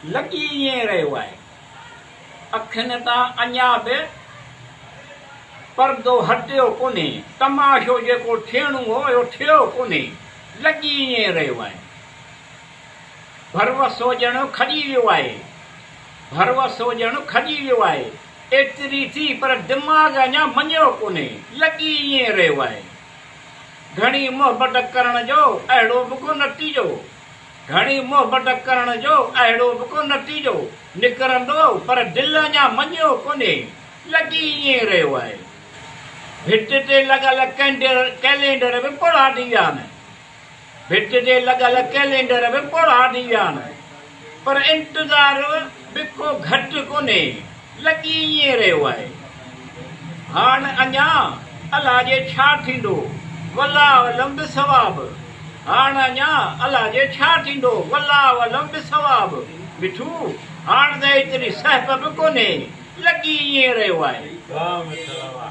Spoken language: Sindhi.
لڳي ائين رهيو آهي. اکين تان اڃا به پردو هٽيو ڪونهي. تماشو جيڪو ٿيڻو هو، اهو ٿيو ڪونهي. لڳي ائين رهيو آهي. ڀروسو ڄڻ کڄي ويو آهي. ڀروسو ڄڻ کڄي ويو آهي. ايتري ٿي پر دماغ اڃا مڃيو ڪونهي. لڳي ائين رهيو آهي. گهڻي محبت ڪرڻ جو اهڙو به ڪو نتيجو. گهڻي محبت ڪرڻ جو اهڙو به ڪو نتيجو نڪرندو پر دل اڃا مڃيو ڪونهي. لڳي ائين رهيو آهي. ڀت تي لڳل ڪئلينڊر به پوڙها ٿي ويا آهن. ڀت تي لڳل ڪئلينڊر به پوڙها ٿي ويا آهن. پر انتظار به ڪو گهٽ ڪونهي. لڳي ائين رهيو آهي. هاڻ اڃا الاجي ڇا ٿيندو، والله اعلم بالصواب. هاڻ اڃا الاجي ڇا ٿيندو، والله اعلم بالصواب. مٺو، هاڻ ته ايتري سهپ به ڪونهي، لڳي ائين رهيو آهي. واهه مٺڙا واهه.